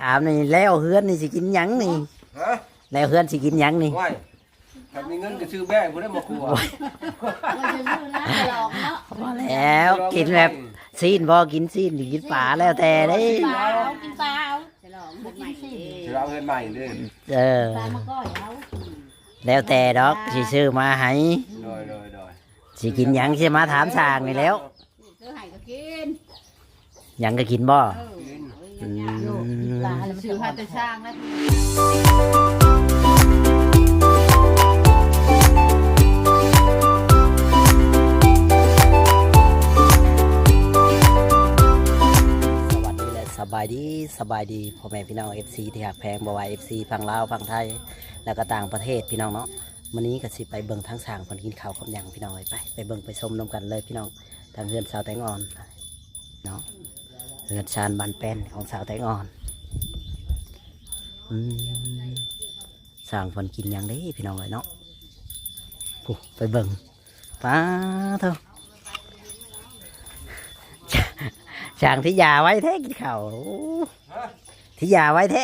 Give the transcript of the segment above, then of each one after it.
ຖາມນີ້ ແລ້ວເຮືອນນີ້ຊິກິນຫຍັງນີ້? ຮະ? ແລ້ວເຮືອນຊິກິນຫຍັງນີ້? ໂອ້ຍ ຖ້າມີເງິນກໍຊື້ແບ້ພຸ້ນແຫຼະ ມາຄົວ. ໂອ້ຍ ບໍ່ຈະຮູ້ນະ ສະຫຼອງເນາະ. ພໍແລ້ວ ກິນແບບຊີ້ນບໍ່? ກິນຊີ້ນ ຫຼືກິນປາ ແລ້ວແຕ່ເດ້. ກິນປາເອົາ ກິນປາເອົາ ສະຫຼອງເຮືອນໃໝ່ເດ້. ສະຫຼອງເຮືອນໃໝ່ເດ້. ເອີ ປາມາກ້ອຍເອົາ. ແລ້ວແຕ່ດອກ ຊິຊື້ມາໃຫ້. ໂດຍ ໂດຍ ໂດຍ. ຊິກິນຫຍັງ ຊິມາຖາມຊ່າງນີ້ແລ້ວ. ຊື້ໃຫ້ກໍກິນ ຫຍັງກໍກິນບໍ່? ເອີ ກິນ ອືມ ໂລດກິນປາ ຊື້ຫາແຕ່ຊ່າງແລ້ວ. ສະຫວັດດີ ແລະ ສະບາຍດີ ສະບາຍດີ ພໍ່ແມ່ພີ່ນ້ອງ ເອັຟຊີ ທີ່ຮັກແພງ ບໍ່ວ່າ ເອັຟຊີ ຝັ່ງລາວ ຝັ່ງໄທ ແລ້ວກໍຕ່າງປະເທດ ພີ່ນ້ອງເນາະ. ມື້ນີ້ກໍຊິໄປເບິ່ງທາງຊ່າງເພິ່ນກິນເຂົ້າກັບຫຍັງ ພີ່ນ້ອງເອີຍ. ໄປ ໄປເບິ່ງໄປຊົມນຳກັນເລີຍ ພີ່ນ້ອງ. ທາງເຮືອນສາວແຕງອ່ອນເນາະ ເຮືອນຊານບ້ານແປ້ນຂອງສາວແຕງອ່ອນ. ອືມ ຊ່າງເພິ່ນກິນຫຍັງເດ້ ພີ່ນ້ອງເອີຍເນາະ. ໂອ້ ໄປເບິ່ງ ປາໂທ້ ຊ່າງທີ່ຢາໄວແທ້ກິນເຂົ້າ. ໂອ້ ທີ່ຢາໄວແທ້.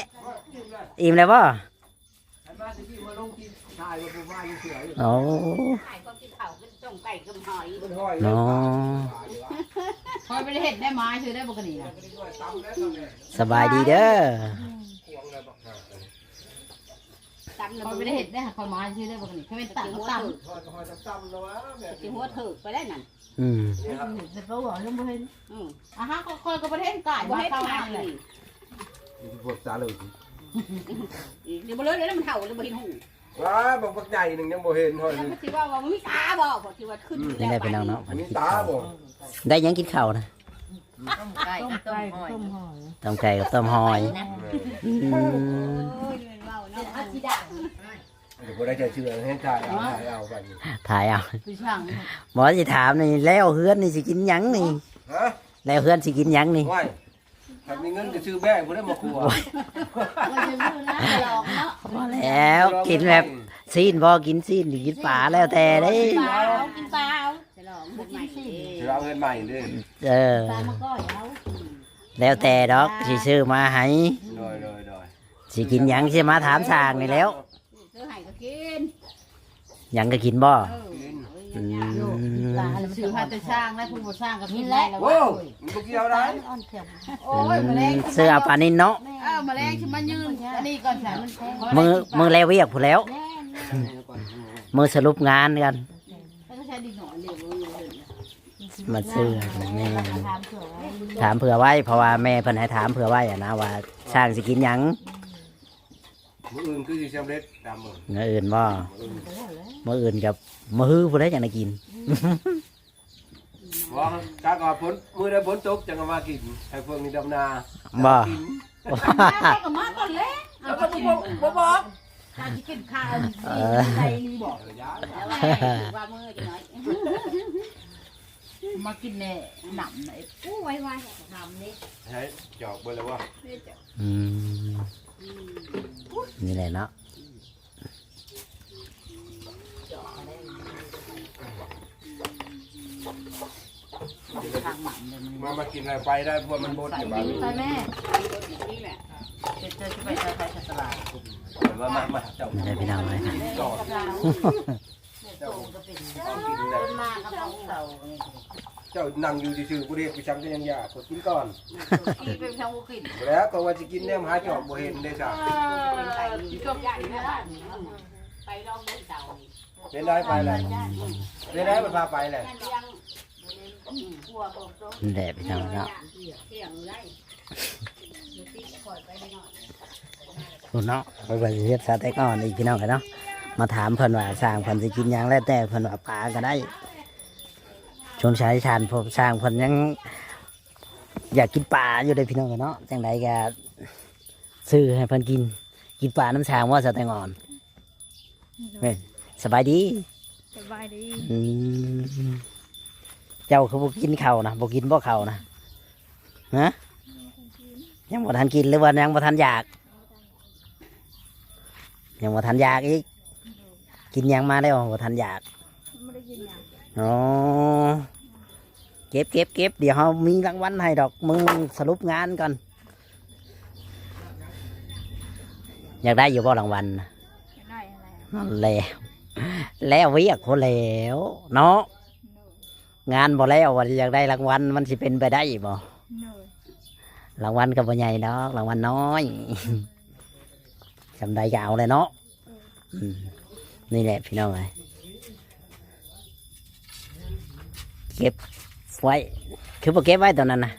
ອີ່ມແລ້ວບໍ່? ໂອ້ ເນາະ ຂ້ອຍບໍ່ໄດ້ເຮັດໄດ້ມາຊື່ໄດ້ບໍ່ກະນີ້ນະ. ສະບາຍດີເດີ ຂ້ອຍບໍ່ໄດ້ເຮັດໄດ້ ຂ້ອຍມາຊື່ໄດ້ບໍ່ກະນີ້. ຂ້ອຍແມ່ນຕຳ ຕຳ ຊິຫົວເຖິກໄປໄດ້ນັ້ນ. ອືມ ເຫັນແຕ່ເວົ້າຍັງບໍ່ເຫັນ. ອືມ ອາຫາ ຂ້ອຍກໍບໍ່ເຫັນກາຍ ບໍ່ເຫັນມາເຂົ້າມາເລີຍ. ນີ້ ນີ້ບໍ່ເລີຍ ແລ້ວມັນເຖົ້າແລ້ວບໍ່ເຫັນຫຸ່ງ. ວ້າ ບັກ ບັກໃຫຍ່ໜຶ່ງຍັງບໍ່ເຫັນ. ຂ້ອຍ ແລ້ວມັນຊິເວົ້າວ່າມີຕາບໍ່? ຂ້ອຍຊິວ່າຂຶ້ນ ອືມ ນີ້ແຫຼະພີ່ນ້ອງເນາະ ເພິ່ນກິນເຂົ້າ. ໄດ້ຫຍັງກິນເຂົ້ານະ? ຕົ້ມໄກ່ກັບຕົ້ມຫອຍ ຕົ້ມໄກ່ກັບຕົ້ມຫອຍ. ອືມ ໂອ້ຍ ແມ່ນເວົ້າເນາະ ຊິດັງ. ບໍ່ໄດ້ໃຈເຊື່ອ ໃຫ້ຖ່າຍເອົາ ຖ່າຍເອົາບັດນີ້ ຖ່າຍເອົາ. ບໍ່ ຊິຖາມນີ້ ແລ້ວເຮືອນນີ້ຊິກິນຫຍັງນີ້? ຮະ? ແລ້ວເຮືອນຊິກິນຫຍັງນີ້? ໂອ້ຍ ຖ້າມີເງິນກໍຊື້ແບ້ພຸ້ນແຫຼະ ມາຄົວ. ໂອ້ຍ ບໍ່ຈະຮູ້ນະ ສະຫຼອງເນາະ. ພໍແລ້ວ ກິນແບບຊີ້ນບໍ່? ກິນຊີ້ນ ຫຼືກິນປາ ແລ້ວແຕ່ເດ້. ກິນປາເອົາ ກິນປາເອົາ ສະຫຼອງເຮືອນໃໝ່ເດ້. ສະຫຼອງເຮືອນໃໝ່ເດ້. ເອີ ປາມາກ້ອຍເອົາ. ແລ້ວແຕ່ດອກ ຊິຊື້ມາໃຫ້. ໂດຍ ໂດຍ ໂດຍ. ຊິກິນຫຍັງ ຊິມາຖາມຊ່າງນີ້ແລ້ວ. ຊື້ໃຫ້ກໍກິນ ຫຍັງກໍກິນບໍ່? ເອີ ກິນ ອືມ ຊື້ຫາແຕ່ຊ່າງແລ້ວ ຜູ້ບໍ່ຊ່າງກໍກິນແລ້ວ. ໂອ້ ມັນບໍ່ກ່ຽວໄດ໋. ໂອ້ຍ ອືມ ມະແລງ ຊື້ເອົາປານິນເນາະ. ເອີ ມະແລງຊິມາຢືນອັນນີ້ກ່ອນຊະ. ມື້ ມື້ແລວວຽກພຸ້ນແລ້ວ. ແມ່ນ ມື້ສະຫຼຸບງານກັນ ມາຊື້. ແມ່ນ ຖາມເຜື່ອໄວ້ ເພາະວ່າແມ່ເພິ່ນໃຫ້ຖາມເຜື່ອໄວ້ຫັ້ນນະ ວ່າຊ່າງຊິກິນຫຍັງ. ມື້ອື່ນຄືຊິສຳເລັດຕາມມື້. ມື້ອື່ນບໍ່? ມື້ອື່ນ ມື້ອື່ນກັບມື້ຮືພຸ້ນແຫຼະຈັ່ງໄດ້ກິນ. ບໍ່ ຖ້າກໍຝົນ ມື້ໃດຝົນຕົກຈັ່ງເອົາມາກິນ ໃຫ້ພວກນີ້ດຳນາ. ບໍ່ ດຳນາໃຜກໍມາຕອນແລງ. ເອົາ ກໍບໍ່ ບໍ່ບອກ ຖ້າຊິກິນຂ້າວ ເອີ ໃສ່ນີ້ບໍ່ ວ່າມື້ຈັ່ງໃດ ມາກິນແດ່ ນ້ຳນະ. ໂອ້ ໄວໆ ທຳເດ້ ໃຫ້ຈອກເບິ່ງແລ້ວບໍ່? ອືມ ນີ້ແຫຼະເນາະ. ມາ ມາກິນແລ້ວໄປໄດ້ ເພາະວ່າມັນໝົດຢູ່ບາດນີ້. ໄປແມ່ ເຈົ້າຊິໄປໃສ ໄປຕະຫຼາດ. ມາ ມາ ມາ ເຈົ້າ ນີ້ແຫຼະພີ່ນ້ອງເອີຍ ເຈົ້າ ເຈົ້າກິນແລ້ວ ເຈົ້ານັ່ງຢູ່ຊື່ໆ ບໍ່ໄດ້ເຮັດໄປສັງກໍຍັງຢາກ ກໍກິນກ່ອນ. ກິນໄປສັງບໍ່ກິນ ບໍ່ແລ້ວ ກໍວ່າຊິກິນແນມຫາຈອກບໍ່ເຫັນເດ້ຊະ. ເອີ ໄປລອງເບິ່ງເຈົ້າ ເປັນໄດ ໄປແລ້ວ ເປັນໄດ ມັນພາໄປແລ້ວ. ນີ້ແຫຼະພີ່ນ້ອງເນາະ ພຸ້ນເນາະ ຂ້ອຍວ່າຊິເຮັດສາແຕງອ່ອນອີກພີ່ນ້ອງເອີຍເນາະ. ມາຖາມເພິ່ນວ່າຊ່າງເພິ່ນຊິກິນຫຍັງ ແລ້ວແຕ່ເພິ່ນວ່າປາກໍໄດ້. ສົງໄສທ່ານຜູ້ຊ່າງເພິ່ນຍັງຢາກກິນປາຢູ່ເດ້ພີ່ນ້ອງເອີຍເນາະ. ຈັ່ງໃດກໍຊື້ໃຫ້ເພິ່ນກິນ ກິນປານຳຊ່າງບໍ່ ສາແຕງອ່ອນ? ແມ່ນ ສະບາຍດີ ສະບາຍດີ. ອືມ ເຈົ້າຄືບໍ່ກິນເຂົ້ານະ? ບໍ່ກິນບໍ່ເຂົ້ານະ? ຮະ? ຍັງບໍ່ທັນກິນ ຫຼືວ່າຍັງບໍ່ທັນຢາກ? ຍັງບໍ່ທັນຢາກອີກ. ກິນຫຍັງມາແລ້ວບໍ່ທັນຢາກ? ບໍ່ໄດ້ກິນຫຍັງ. ອໍ ເກັບ ເກັບ ເກັບ ດຽວເຮົາມີລາງວັນໃຫ້ດອກ. ມື້ສະຫຼຸບງານກ່ອນ. ຢາກໄດ້ຢູ່ບໍ່ລາງວັນນະ? ຢາກໄດ້ຫັ້ນແຫຼະ ນັ້ນແຫຼະ ແລ້ວວຽກພຸ້ນແລ້ວເນາະ ໂດຍ ງານບໍ່ແລ້ວວ່າຢາກໄດ້ລາງວັນ ມັນຊິເປັນໄປໄດ້ບໍ່? ໂດຍ ລາງວັນກໍບໍ່ໃຫຍ່ດອກ ລາງວັນນ້ອຍ ສ່ຳໃດກໍເອົາແຫຼະເນາະ ເອີ ອືມ ນີ້ແຫຼະພີ່ນ້ອງເອີຍ ເກັບໄວ້ ຄືບໍ່ເກັບໄວ້ຕອນນັ້ນນະ?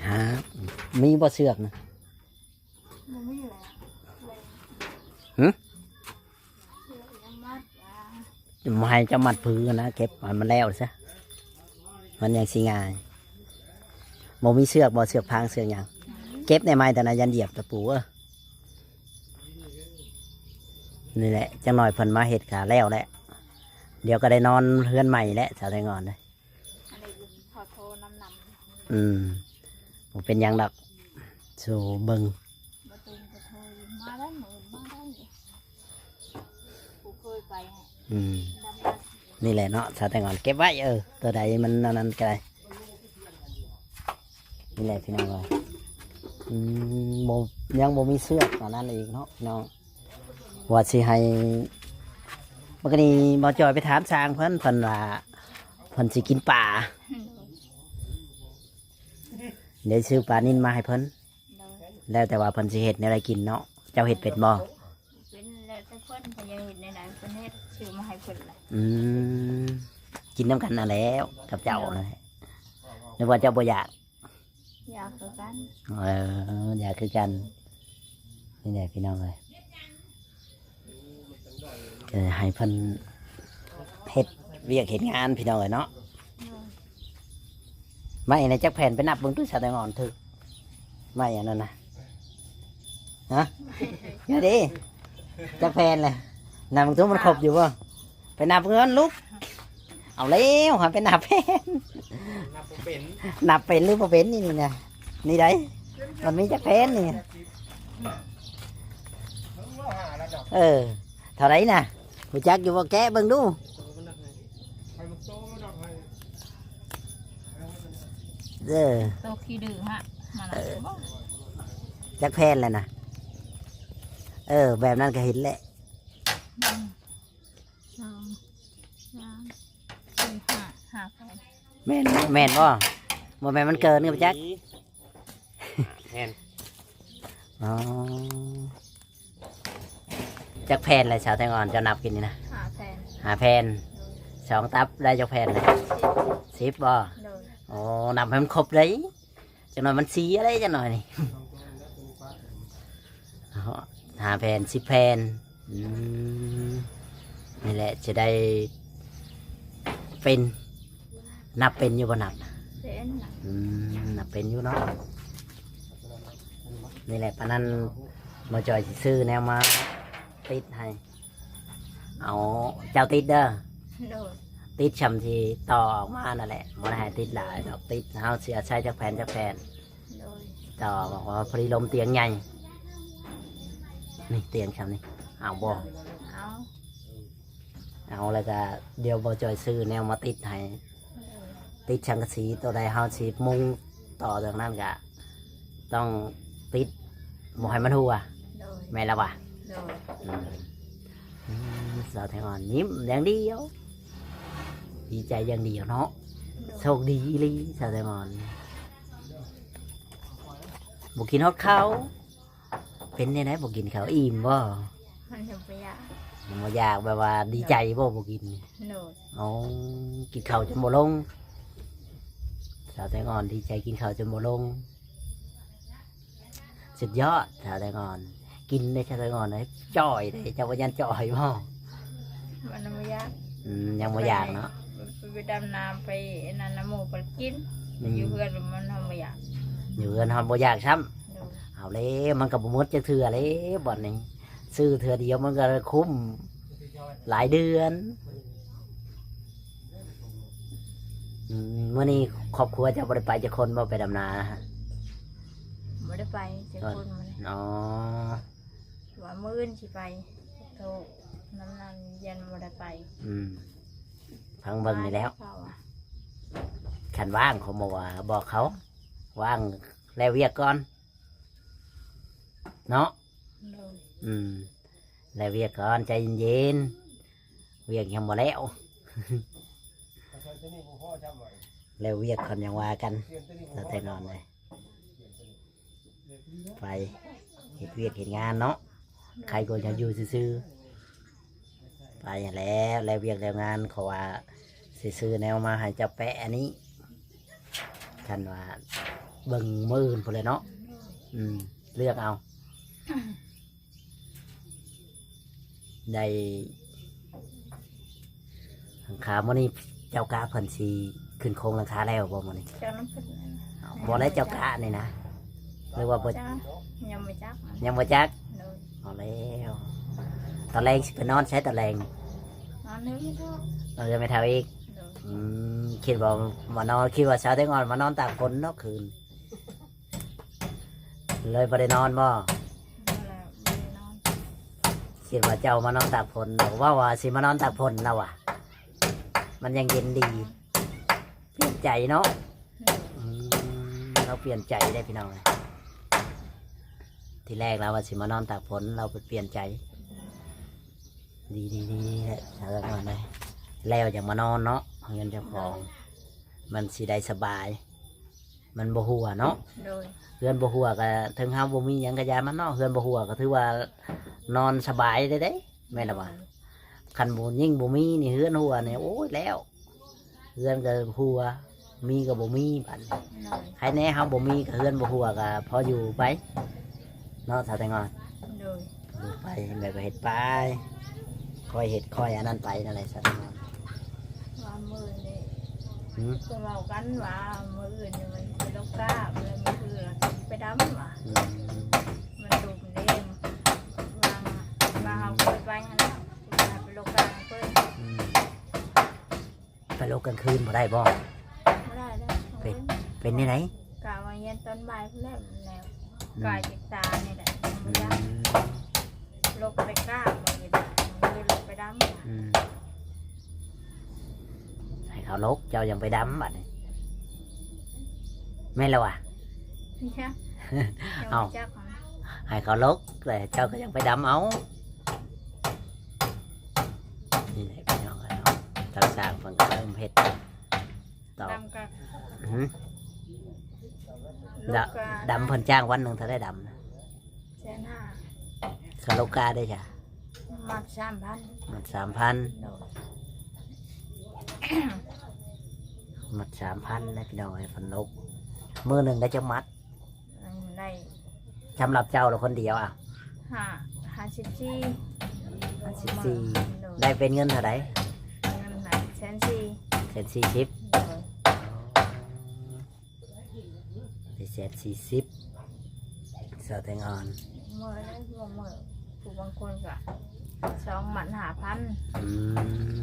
ຫາ ມີບໍ່ເຊືອກນະ? ບໍ່ມີແລ້ວ ຫຶ? ເຊືອກຍັງມັດ ບໍ່ໃຫ້ເຈົ້າມັດຜືນະ ເກັບໃຫ້ມັນແລ້ວຊະ ມັນຍັງຊິງ່າຍ ບໍ່ມີເຊືອກບໍ່ ເຊືອກພາງເຊືອກຫຍັງ? ເກັບແດ່ໄມ້ຕະນະ ຢ້ານຢຽບຕະປູເອີ ນີ້ແຫຼະ ຈັກໜ່ອຍເພິ່ນມາເຮັດກະແລ້ວແຫຼະ ດຽວກໍໄດ້ນອນເຮືອນໃໝ່ແຫຼະ ສາວແຕງອ່ອນເອີຍ ອັນນີ້ຂໍໂທນຳນຳ ອືມ ບໍ່ເປັນຫຍັງດອກ ສູ້ເບິ່ງ ບໍ່ເປັນກໍໂທມາໄດ້ ມື້ອື່ນມາໄດ້ ຜູ້ເຄີຍໄປ ອືມ ດຳນາ ນີ້ແຫຼະເນາະ ສາວແຕງອ່ອນ ເກັບໄວ້ ເອີ ໂຕໃດມັນອັນນັ້ນກໍໄດ້ ນີ້ແຫຼະພີ່ນ້ອງເອີຍ ອືມ ບໍ່ ຍັງບໍ່ມີເຊືອກປານນັ້ນອີກເນາະພີ່ນ້ອງ ວ່າຊິໃຫ້ ມື້ກີ້ນີ້ບໍ່ຈ່ອຍໄປຖາມຊ່າງເພິ່ນ ເພິ່ນວ່າເພິ່ນຊິກິນປາ ໄດ້ຊື້ປານິນມາໃຫ້ເພິ່ນ ໂດຍ ແລ້ວແຕ່ວ່າເພິ່ນຊິເຮັດແນວໃດກິນເນາະ ເຈົ້າເຮັດເປັນບໍ່? ເປັນ ແລ້ວແຕ່ເພິ່ນ ເພິ່ນຢາກເຮັດແນວໃດເພິ່ນເຮັດ ຊື້ມາໃຫ້ເພິ່ນລະ ອືມ ກິນນຳກັນນັ້ນແຫຼະ ກັບເຈົ້າ ໂດຍ ນັ້ນແຫຼະ ຫຼືວ່າເຈົ້າບໍ່ຢາກ? ຢາກຄືກັນ ເອີ ຢາກຄືກັນ ນີ້ແຫຼະພີ່ນ້ອງເອີຍ ເອີ ໃຫ້ເພິ່ນເຮັດວຽກເຮັດງານພີ່ນ້ອງເອີຍເນາະ ໂດຍ ໄມ້ນະຈັກແຜ່ນ ໄປນັບເບິ່ງດູ ສາວແຕງອ່ອນ ຖືກໄມ້ອັນນັ້ນນະ ຮະ ເດີ ຈັກແຜ່ນແຫຼະ ນັບເບິ່ງດູ ມັນຄົບຢູ່ບໍ່? ໄປນັບເງິນລູກ ເອົາແລ້ວ ຫາໄປນັບແຜ່ນ ນັບບໍ່ເປັນ ນັບເປັນຫຼືບໍ່ເປັນນີ້ນະ ນີ້ໃດ໋ ມັນມີຈັກແຜ່ນນີ້ ເອີ ເທົ່າໃດນະ ຮູ້ຈັກຢູ່ບໍ່? ແກະເບິ່ງດູ ເອີ ໂຕຂີ້ດື້ຮະ ມານະ ເອີ ຈັກແຜ່ນແລ້ວນະ? ເອີ ແບບນັ້ນກໍເຫັນແຫຼະ ໜຶ່ງ ສອງ ສາມ ສີ່ ຫ້າ ຫ້າແຜ່ນ ແມ່ນ ແມ່ນບໍ່? ບໍ່ແມ່ນມັນເກີນກັນໄປຈັກ ແມ່ນ ອໍ ຈັກແຜ່ນລະ ສາວແຕງອ່ອນ ເຈົ້ານັບກິນນີ້ນະ? ຫ້າແຜ່ນ ຫ້າແຜ່ນ ໂດຍ ສອງຕັບໄດ້ຈັກແຜ່ນລະ? ສິບ ສິບບໍ່? ໂດຍ ໂອ້ ນັບໃຫ້ມັນຄົບເດ້ ຈັກໜ່ອຍມັນເສຍເດ້ ຈັກໜ່ອຍນີ້ ຫ້າແຜ່ນ ສິບແຜ່ນ ອືມ ນີ້ແຫຼະ ຈະໄດ້ເປັນ ນັບເປັນຢູ່ບໍ່ນັບ? ເປັນນະ ອືມ ນັບເປັນຢູ່ເນາະ ນີ້ແຫຼະ ປານນັ້ນ ໝໍຈ່ອຍຊິຊື້ແນວມາຕິດໃຫ້ ເອົາ ເຈົ້າຕິດເດີ ໂດຍ ຕິດຊ່ຳທີ່ຕໍ່ອອກມານັ້ນແຫຼະ ບໍ່ໄດ້ໃຫ້ຕິດຫຼາຍດອກ ຕິດເຮົາຊິອາໄສຈັກແຜ່ນ ຈັກແຜ່ນ ໂດຍ ຕໍ່ອອກມາ ພໍດີລົມຕຽງໃຫຍ່ ນີ້ຕຽງຊ່ຳນີ້ ເອົາບໍ່? ເອົາ ເອົາ ແລ້ວກະດຽວບໍ່ຈ່ອຍຊື້ແນວມາຕິດໃຫ້ ຕິດສັງກະສີ ໂຕໃດເຮົາຊິມຸງຕໍ່ເຖິງນັ້ນກະ ຕ້ອງປິດບໍ່ໃຫ້ມັນຮົ່ວ ໂດຍ ແມ່ນລະຫວາ? ໂດຍ ອືມ ອືມ ສາວແຕງອ່ອນຍິ້ມຢ່າງດຽວ ດີໃຈຢ່າງດຽວເນາະ ໂດຍ ໂຊກດີອີ່ຫຼີສາວແຕງອ່ອນ ບໍ່ກິນຮອດເຂົ້າ ເປັນແນວໃດບໍ່ກິນເຂົ້າ ອີ່ມບໍ່? ມັນຍັງບໍ່ຢາກ ຍັງບໍ່ຢາກ ແບບວ່າດີໃຈບໍ່ ບໍ່ກິນ? ໂດຍ ອໍ ກິນເຂົ້າຈົນບໍ່ລົງ ສາວແຕງອ່ອນດີໃຈກິນເຂົ້າຈົນບໍ່ລົງ ສຸດຍອດ ສາວແຕງອ່ອນ ກິນໄດ້ ສາວແຕງອ່ອນເອີຍ ຈ່ອຍເດ້ ເຈົ້າບໍ່ຢ້ານຈ່ອຍບໍ່? ມັນບໍ່ຢາກ ອືມ ຍັງບໍ່ຢາກເນາະ ໄປ ໄປດຳນາ ໄປອັນນັ້ນນຳໝູ່ເພິ່ນກິນ ອືມ ຢູ່ເຮືອນມັນບໍ່ຢາກ ຢູ່ເຮືອນເຮົາບໍ່ຢາກຊ້ຳ ໂດຍ ເອົາແລ້ວ ມັນກໍບໍ່ໝົດຈັກເທື່ອແລ້ວ ບັດນີ້ ຊື້ເທື່ອດຽວມັນກໍໄດ້ຄຸ້ມຫຼາຍເດືອນ ອືມ ມື້ນີ້ຄອບຄົວເຈົ້າບໍ່ໄດ້ໄປຈັກຄົນບໍ່ ໄປດຳນາ? ບໍ່ໄດ້ໄປຈັກຄົນມື້ນີ້ ອໍ ວ່າມື້ອື່ນຊິໄປ ໂທນຳນັ້ນຢ້ານບໍ່ໄດ້ໄປ ອືມ ຟັງເບິ່ງນີ້ແລ້ວ ວ່າແລ້ວເຂົາວ່າ ຄັນວ່າງເຂົາບໍ່ວ່າ ບອກເຂົາ ວ່າງແລ້ວວຽກກ່ອນ ເນາະ. ໂດຍ ອືມ ແລ້ວວຽກກ່ອນ ໃຈເຢັນໆ ວຽກຍັງບໍ່ແລ້ວ ແລ້ວວຽກກ່ອນຍັງວ່າກັນ ແຕ່ນອນເລີຍ. ໄປເຮັດວຽກເຮັດງານເນາະ ໃຄກວ່າຈະຢູ່ຊື່ໆ ໄປຫັ້ນແຫຼະ ແລ້ວວຽກແລ້ວງານ ເຂົາວ່າຊິຊື້ແນວມາໃຫ້ເຈົ້າແປະອັນນີ້ ຄັນວ່າເບິ່ງມື້ອື່ນພຸ້ນແຫຼະເນາະ. ອືມ ເລືອກເອົາ ໄດ້ຫຼັງຄາ. ມື້ນີ້ເຈົ້າກະເພິ່ນຊິຂຶ້ນໂຄງຫຼັງຄາແລ້ວບໍ່ມື້ນີ້? ເຈົ້ານຳເພິ່ນນັ້ນ ບໍ່ແລ້ວເຈົ້າກະນີ້ນະ ຫຼືວ່າບໍ່? ຍັງບໍ່ຈັກ ຍັງບໍ່ຈັກ. ໂດຍ ເອົາແລ້ວ ຕອນແລງຊິໄປນອນໃສຕອນແລງ? ນອນເຮືອນແມ່ເຖົ້າ ນອນເຮືອນແມ່ເຖົ້າອີກ. ໂດຍ ອືມ ຄິດວ່າມານອນ ຄິດວ່າສາວແຕງອ່ອນມານອນຕາກຝົນເນາະຄືນ ເລີຍບໍ່ໄດ້ນອນບໍ່? ບໍ່ແລ້ວ ບໍ່ໄດ້ນອນ. ຄິດວ່າເຈົ້າມານອນຕາກຝົນ ເວົ້າວ່າຊິມານອນຕາກຝົນລາວວ່າ ມັນຍັງເຢັນດີ ປ່ຽນໃຈເນາະ. ໂດຍ ອືມ ລາວປ່ຽນໃຈເດ້ພີ່ນ້ອງເອີຍ ທີແລກລາວວ່າຊິມານອນຕາກຝົນ ລາວໄປປ່ຽນໃຈ. ດີໆໆ ແລ້ວ ແລ້ວຈັ່ງມານອນເນາະ ເຮືອນເຈົ້າຂອງ ມັນຊິໄດ້ສະບາຍ ມັນບໍ່ຮົ່ວເນາະ. ໂດຍ ເຮືອນບໍ່ຮົ່ວກະ ເຖິງເຮົາບໍ່ມີຫຍັງກະຢ່າມັນເນາະ ເຮືອນບໍ່ຮົ່ວກະຖືວ່ານອນສະບາຍເດ້ ແມ່ນລະບໍ່? ໂດຍ ຄັນບໍ່ ຍິ່ງບໍ່ມີນີ້ ເຮືອນຮົ່ວນີ້ ໂອ້ຍ ແລ້ວ ເຮືອນກະຮົ່ວ ມີກະບໍ່ມີບາດນີ້. ໂດຍ ໃຄແນ່ເຮົາບໍ່ມີກະເຮືອນບໍ່ຮົ່ວກະພໍຢູ່ໄປເນາະ ສາວແຕງອ່ອນ. ໂດຍ ຢູ່ໄປ ແບບວ່າເຮັດໄປ ຄ່ອຍເຮັດຄ່ອຍອັນນັ້ນໄປນັ້ນແຫຼະ ສາວແຕງອ່ອນ. ວ່າມື້ນີ້ ຫື? ເພິ່ນເວົ້າກັນວ່າມື້ອື່ນນີ້ມັນຊິລົງກ້າ ມື້ອື່ນຊິໄປດຳວ່າ. ອືມ ມັນດຸມເດ້ ວ່າ ວ່າເຮົາເຄີຍໄປຫັ້ນແຫຼະ ຊິພາໄປລົງກ້າເພິ່ນ. ອືມ ໄປລົກກາງຄືນບໍ່ໄດ້ບໍ່? ບໍ່ໄດ້ແລ້ວ. ເປັນ ເປັນແນວໃດ? ກະວ່າຮຽນຕອນບ່າຍພຸ້ນແຫຼະ ແລ້ວ ອືມ ກາຍສຶກສານີ້ແຫຼະ ຍັງບໍ່ຢາກ ອືມ ລົກໄປກ້າ ບໍ່ໄດ້ ບໍ່ໄດ້ລົກໄປດຳ. ອືມ ໃຫ້ເຂົາລົກ ເຈົ້າຍັງໄປດຳບາດນີ້ ແມ່ນແລ້ວຫວາ? ຍັງ ເອົ້າ ຍັງບໍ່ຈັກ ໃຫ້ເຂົາລົກ ແລ້ວເຈົ້າກະຍັງໄປດຳເອົາ. ນີ້ແຫຼະພີ່ນ້ອງເອີຍເນາະ ທາງຊ່າງເພິ່ນກະເລີ່ມເຮັດຕໍ່. ດຳກະ ຫື? ລົກກະ ດຳເພິ່ນຈ້າງວັນໜຶ່ງເທົ່າໃດດຳ? ແສນຫ້າ. ຄັນລົກກ້າເດ້ຊະ? ມັດສາມພັນ. ມັດສາມພັນ. ໂດຍ ມັດສາມພັນນະພີ່ນ້ອງເອີຍ ເພິ່ນລົກ. ມື້ໜຶ່ງໄດ້ຈັກມັດ? ອືມ ໄດ້ ສຳລັບເຈົ້າລະຄົນດຽວອະ? ຫ້າ ຫ້າສິບສີ່. ຫ້າສິບສີ່. ໂດຍ ໄດ້ເປັນເງິນເທົ່າໃດ? ເງິນນັ້ນແສນສີ່. ແສນສີ່ສິບ. ໂດຍ ໄດ້ແສນສີ່ສິບ ສາວແຕງອ່ອນ. ມື້ໃດ ມື້ ມື້ ຜູ້ບາງຄົນກະສອງມັດຫ້າພັນ. ອືມ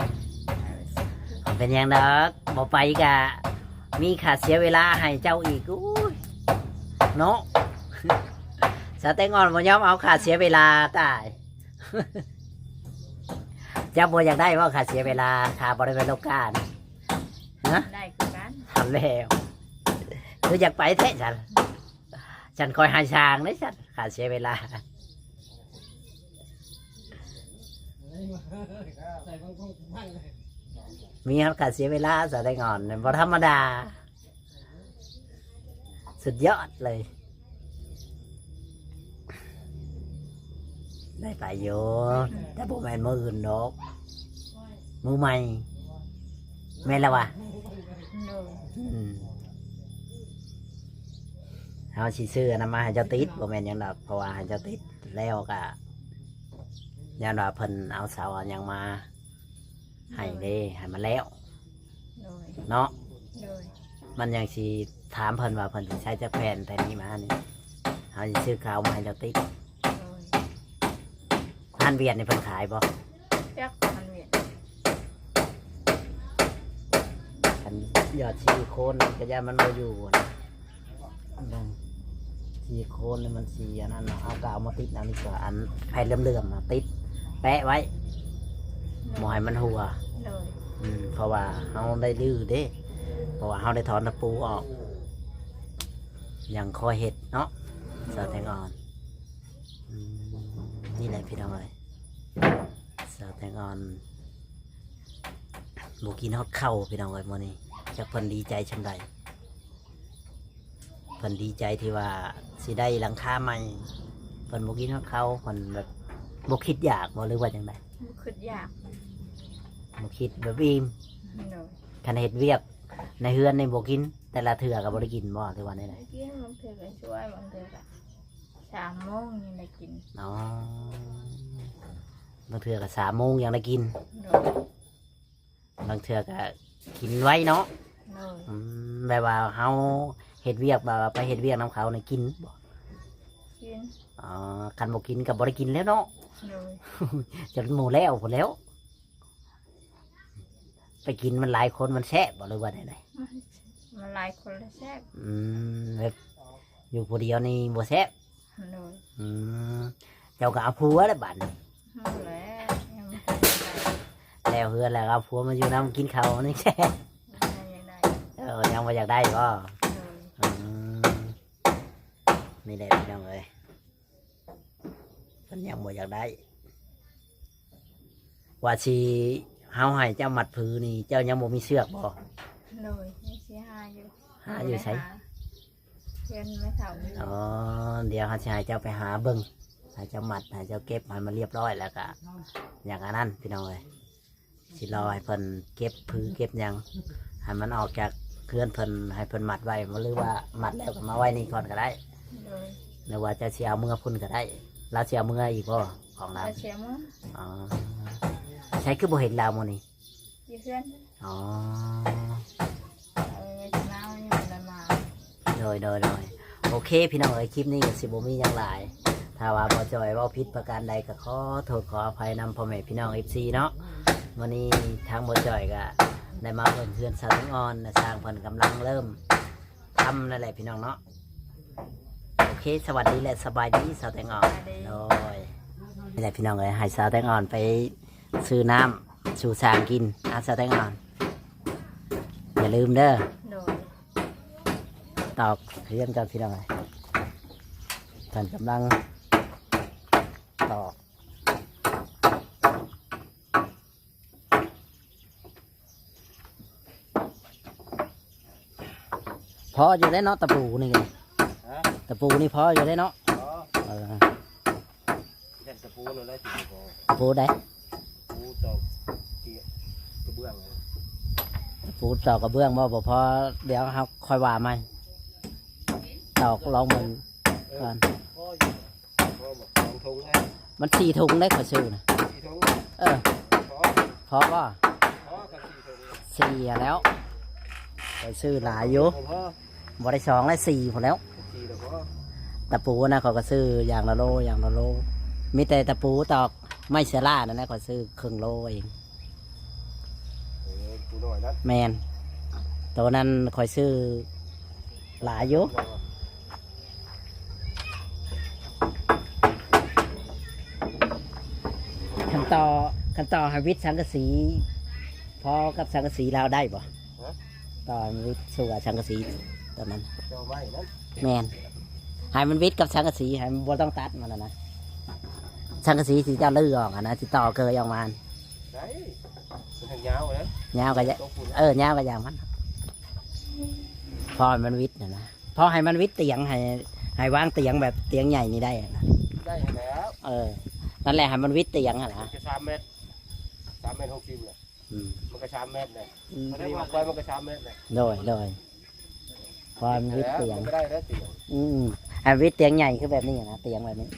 ບໍ່ເປັນຫຍັງດອກ ບໍ່ໄປກະມີຄ່າເສຍເວລາໃຫ້ເຈົ້າອີກ. ໂອ້ຍ ເນາະ ສາວແຕງອ່ອນບໍ່ຍອມເອົາຄ່າເສຍເວລາ ຕາຍ. ເຈົ້າບໍ່ຢາກໄດ້ບໍ່ຄ່າເສຍເວລາ ຄ່າບໍ່ໄດ້ໄປລົກກ້ານະ? ຮະ? ໄດ້ຄືກັນ. ຫັ້ນແລ້ວ ຄືຢາກໄປແທ້ຊັ້ນ. ຊັ້ນຂ້ອຍໃຫ້ຊ່າງເດ້ຊັ້ນ ຄ່າເສຍເວລາ. ມີຮອດຄ່າເສຍເວລາ ສາວແຕງອ່ອນ ບໍ່ທຳມະດາ ສຸດຍອດເລີຍ. ໄດ້ໄປຢູ່ ແຕ່ບໍ່ແມ່ນມື້ອື່ນດອກ ມື້ໃໝ່ ແມ່ນລະຫວາ? ໂດຍ ອືມ ເຮົາຊິຊື້ອັນນັ້ນມາໃຫ້ເຈົ້າຕິດ ບໍ່ແມ່ນຫຍັງດອກ ເພາະວ່າໃຫ້ເຈົ້າຕິດແລ້ວກະ ຍ້ອນວ່າເພິ່ນເອົາເສົາເອົາຫຍັງມາໃຫ້ເດ້ ໃຫ້ມັນແລ້ວ ໂດຍ ເນາະ. ໂດຍ ມັນຍັງຊິຖາມເພິ່ນວ່າເພິ່ນຊິໃຊ້ຈັກແຜ່ນ ແຜ່ນນີ້ມານີ້ ເຮົາຊິຊື້ຄາວມາໃຫ້ເຈົ້າຕິດ. ໂດຍ ຮ້ານຫວຽດນີ້ເພິ່ນຂາຍບໍ່? ຈັກຮ້ານຫວຽດ ຄັນຢອດຊິລິໂຄນກະຢ້ານມັນບໍ່ຢູ່ນະ. ເບິ່ງ ຊິລິໂຄນນີ້ມັນຊິອັນນັ້ນເນາະ ເອົາກາວມາຕິດເອົານີ້ກວ່າ ອັນແຜ່ນເຫຼື້ອມໆ ມາຕິດແປະໄວ້ ໂດຍ ບໍ່ໃຫ້ມັນຮົ່ວ. ໂດຍ ອືມ ເພາະວ່າເຮົາໄດ້ຮື້ເດ້ ເພາະວ່າເຮົາໄດ້ຖອນຕະປູອອກ ຍັງຄ່ອຍເຮັດເນາະ ສາວແຕງອ່ອນ. ອືມ ນີ້ແຫຼະພີ່ນ້ອງເອີຍ ສາວແຕງອ່ອນບໍ່ກິນຮອດເຂົ້າພີ່ນ້ອງເອີຍ ມື້ນີ້ ຈັກເພິ່ນດີໃຈຊ່ຳໃດ. ເພິ່ນດີໃຈທີ່ວ່າຊິໄດ້ຫຼັງຄາໃໝ່ ເພິ່ນບໍ່ກິນຮອດເຂົ້າ ເພິ່ນແບບບໍ່ຄິດຢາກບໍ່ ຫຼືວ່າຈັ່ງໃດ? ບໍ່ຄິດຢາກ ບໍ່ຄິດແບບອີ່ມ. ໂດຍ ຄັນເຮັດວຽກໃນເຮືອນນີ້ບໍ່ກິນ ແຕ່ລະເທື່ອກໍບໍ່ໄດ້ກິນບໍ່ ຫຼືວ່າແນວໃດ? ໄດ້ກິນ ບາງເທື່ອກໍຊ່ວຍ ບາງເທື່ອກໍສາມໂມງຍັງໄດ້ກິນ. ອໍ ບາງເທື່ອກໍສາມໂມງຍັງໄດ້ກິນ. ໂດຍ ບາງເທື່ອກໍກິນໄວເນາະ. ໂດຍ ອືມ ແບບວ່າເຮົາເຮັດວຽກ ແບບວ່າໄປເຮັດວຽກນຳເຂົານີ້ກິນບໍ່? ກິນ. ອໍ ຄັນບໍ່ກິນກໍບໍ່ໄດ້ກິນແລ້ວເນາະ. ໂດຍ ຈົນໝູ່ແລ້ວພຸ້ນແລ້ວ. ໄປກິນມັນຫຼາຍຄົນມັນແຊບບໍ່ ຫຼືວ່າແນວໃດ? ມັນ ມັນຫຼາຍຄົນລະແຊບ. ອືມ ແບບຢູ່ຜູ້ດຽວນີ້ບໍ່ແຊບ. ໂດຍ ອືມ ເຈົ້າກໍເອົາຜົວແລ້ວບາດນີ້. ເອົາແລ້ວ ຍັງບໍ່ທັນໄດ້ ແລ້ວເຮືອນແລ້ວເອົາຜົວມາຢູ່ນຳກິນເຂົ້ານີ້ແຊບ. ຍັງບໍ່ໄດ້ ເອີ ຍັງບໍ່ຢາກໄດ້ບໍ່? ໂດຍ ອືມ ນີ້ແຫຼະພີ່ນ້ອງເອີຍ ເພິ່ນຍັງບໍ່ຢາກໄດ້. ວ່າຊິ ເຮົາໃຫ້ເຈົ້າມັດຜືນີ້ ເຈົ້າຍັງບໍ່ມີເຊືອກບໍ່? ໂດຍ ຍັງຊິຫາຢູ່. ຫາຢູ່ໃສ? ຫາ ເຮືອນແມ່ເຖົ້ານີ້. ອໍ ດຽວເຮົາຊິໃຫ້ເຈົ້າໄປຫາເບິ່ງ ໃຫ້ເຈົ້າມັດ ໃຫ້ເຈົ້າເກັບໃຫ້ມັນລຽບຮ້ອຍ ແລ້ວກະຢ່າງອັນນັ້ນພີ່ນ້ອງເອີຍ. ຊິລໍໃຫ້ເພິ່ນເກັບຜືເກັບຫຍັງ ໃຫ້ມັນອອກຈາກເຮືອນເພິ່ນ ໃຫ້ເພິ່ນມັດໄວ້ ຫຼືວ່າມັດແລ້ວກໍມາໄວ້ນີ້ກ່ອນກໍໄດ້. ໂດຍ ຫຼືວ່າເຈົ້າຊິເອົາເມືອພຸ້ນກໍໄດ້. ລາວຊິເອົາເມືອອີກບໍ່ ຂອງລາວ? ລາວຊິເອົາເມືອ. ອໍ ໃສຄືບໍ່ເຫັນລາວມື້ນີ້? ຢູ່ເຮືອນ. ອໍ ເອີ ລາວຍັງບໍ່ໄດ້ມາ. ໂດຍ ໂດຍ ໂດຍ ໂອເຄພີ່ນ້ອງເອີຍ ຄລິບນີ້ກໍຊິບໍ່ມີຫຍັງຫຼາຍ. ຖ້າວ່າບໍ່ຈ່ອຍເວົ້າຜິດປະການໃດ ກໍຂໍໂທດຂໍອະໄພນຳພໍ່ແມ່ພີ່ນ້ອງເອັຟຊີເນາະ. ມື້ນີ້ທາງບໍ່ຈ່ອຍກໍໄດ້ມາເບິ່ງເຮືອນສາວແຕງອ່ອນ ແລະ ຊ່າງເພິ່ນກຳລັງເລີ່ມທຳນັ້ນແຫຼະພີ່ນ້ອງເນາະ. ໂອເຄ ສະຫວັດດີ ແລະ ສະບາຍດີສາວແຕງອ່ອນ. ສະບາຍດີ. ໂດຍ ນີ້ແຫຼະພີ່ນ້ອງເອີຍ ໃຫ້ສາວແຕງອ່ອນໄປຊື້ນ້ຳສູ່ຊ່າງກິນ. ອາ ສາວແຕງອ່ອນ ຢ່າລືມເດີ. ໂດຍ ຕອກເຮືອນກ່ອນພີ່ນ້ອງເອີຍ ເພິ່ນກຳລັງຕອກ. ພໍຢູ່ໄດ໋ເນາະ ຕະປູນີ້. ຮະ? ຕະປູນີ້ພໍຢູ່ໄດ໋ເນາະ. ພໍ. ເອີ ແມ່ນຕະປູນັ້ນແຫຼະຊິບໍ່ພໍ. ຕະປູໃດ? ຕະປູຕອກກະເບື້ອງ. ຕະປູຕອກກະເບື້ອງບໍ່? ບໍ່ພໍ ດຽວເຮົາຄ່ອຍວ່າໃໝ່. ຕອກລອງເບິ່ງ ເອີ ກ່ອນ. ພໍຢູ່. ມັນສີ່ຖົງໄດ໋ຂ້ອຍຊື້ນະ. ສີ່ຖົງ. ເອີ ພໍ ພໍບໍ່? ພໍກັບສີ່ຖົງ. ສີ່ແລ້ວ ຂ້ອຍຊື້ຫຼາຍຢູ່. ບໍ່ໄດ້ສອງແລ້ວ ສີ່ພຸ້ນແລ້ວ. ຕະປູນະ ຂ້ອຍກໍຊື້ຢ່າງລະໂລ ຢ່າງລະໂລ. ມີແຕ່ຕະປູຕອກໄມ້ເຊລານັ້ນແຫຼະ ຂ້ອຍຊື້ເຄິ່ງໂລເອງ. ເອີ ໂຕນ້ອຍນັ້ນ. ແມ່ນ ໂຕນັ້ນຂ້ອຍຊື້ຫຼາຍຢູ່. ຄັນຕໍ່ ຄັນຕໍ່ໃຫ້ວິດສັງກະສີ ພໍກັບສັງກະສີລາວໄດ້ບໍ່? ຮະ? ຕໍ່ໃຫ້ມັນວິດສູ່ກັບສັງກະສີຕອນນັ້ນ. ຕໍ່ໄມ້ນັ້ນ. ແມ່ນ ໃຫ້ມັນວິດກັບສັງກະສີ ໃຫ້ມັນບໍ່ຕ້ອງຕັດມັນນະ. ສັງກະສີທີ່ເຈົ້າຮື້ອອກຫັ້ນນະ ທີ່ຕໍ່ເກີຍອອກມາ. ໄດ້ ມັນຍາວນະ. ຍາວກໍຢ່າ ເອີ ຍາວກໍຢ່າງມັນ ພໍໃຫ້ມັນວິດຫັ້ນນະ. ພໍໃຫ້ມັນວິດຕຽງ ໃຫ້ ໃຫ້ວາງຕຽງແບບຕຽງໃຫຍ່ນີ້ໄດ້ຫັ້ນນະ. ໄດ້ຫັ້ນແຫຼະ. ເອີ ນັ້ນແຫຼະ ໃຫ້ມັນວິດຕຽງຫັ້ນນະ. ມັນກໍສາມແມັດ ສາມແມັດຫົກສິບແຫຼະ. ອືມ ມັນກໍສາມແມັດແຫຼະ. ອືມ ມັນໄດ້ວ່າໄປມັນກໍສາມແມັດແຫຼະ. ໂດຍ ໂດຍ. ພໍໃຫ້ມັນວິດຕຽງ ມັນກໍໄດ້ແລ້ວຕຽງ. ອືມ ໃຫ້ວິດຕຽງໃຫຍ່ຄືແບບນີ້ນະ ຕຽງແບບນີ້.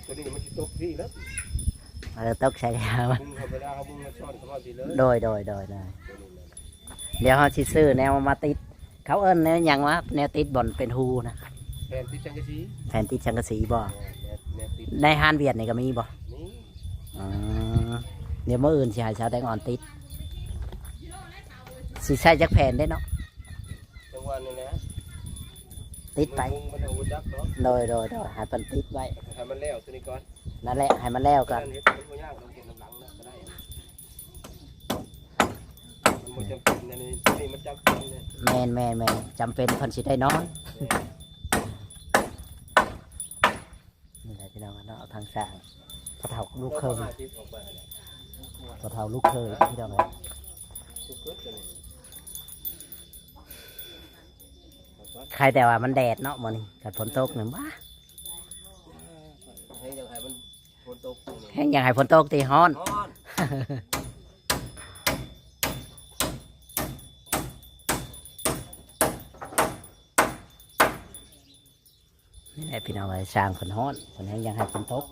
ຕົວນີ້ມັນຊິຕົກພີ້ແລ້ວ. ເອີ ຕົກໃສ່ແລ້ວ. ມຸງທຳມະດາ ເຮົາມຸງຊ້ອນເຂົ້າມາພີ້ເລີຍ. ໂດຍ ໂດຍ ໂດຍ ໂດຍ. ດຽວເຮົາຊິຊື້ແນວມາຕິດ ເຂົາເອີ້ນແນວຫຍັງວະ ແນວຕິດບ່ອນເປັນຮູນະ? ແຜ່ນຕິດສັງກະສີ. ແຜ່ນຕິດສັງກະສີບໍ່? ແມ່ນ ແນວ ແນວຕິດ. ໃນຮ້ານຫວຽດນີ້ກໍມີບໍ່? ມີ. ອືມ ດຽວມື້ອື່ນຊິໃຫ້ສາວແຕງອ່ອນຕິດ. ຊິໃຊ້ຈັກແຜ່ນເດ້ເນາະ? ຈັງຫວະນັ້ນແຫຼະ ຕິດໄປ. ມັນ ມັນບໍ່ຈັກເນາະ. ໂດຍ ໂດຍ ໂດຍ ໃຫ້ເພິ່ນຕິດໄວ້ ໃຫ້ມັນແລ້ວຕົວນີ້ກ່ອນ. ນັ້ນແຫຼະ ໃຫ້ມັນແລ້ວກ່ອນ. ເຮັດ ມັນບໍ່ຍາກດອກ ເຮັດນຳຫຼັງນະກໍໄດ້. ມັນບໍ່ຈຳເປັນ ອັນນີ້ ຕົວນີ້ມັນຈຳເປັນເດ້. ແມ່ນ ແມ່ນ ແມ່ນ ຈຳເປັນເພິ່ນຊິໄດ້ນອນ. ແມ່ນ. ທາງສ້າງ ພໍ່ເຖົ້າລູກເຂີຍ ພໍ່ເຖົ້າລູກເຂີຍ ພີ່ນ້ອງເອີຍ. ໃຄແຕ່ວ່າມັນແດດເນາະມື້ນີ້ ຄັນຝົນຕົກນີ້ ບ້າ ແຮງຢາກໃຫ້ມັນຝົນຕົກ ແຮງຢາກໃຫ້ຝົນຕົກຕິ ຮ້ອນ ຮ້ອນ. ນີ້ແຫຼະພີ່ນ້ອງເອີຍ ຊ່າງເພິ່ນຮ້ອນ ເພິ່ນແຮງຢາກໃຫ້ຝົນຕົກ.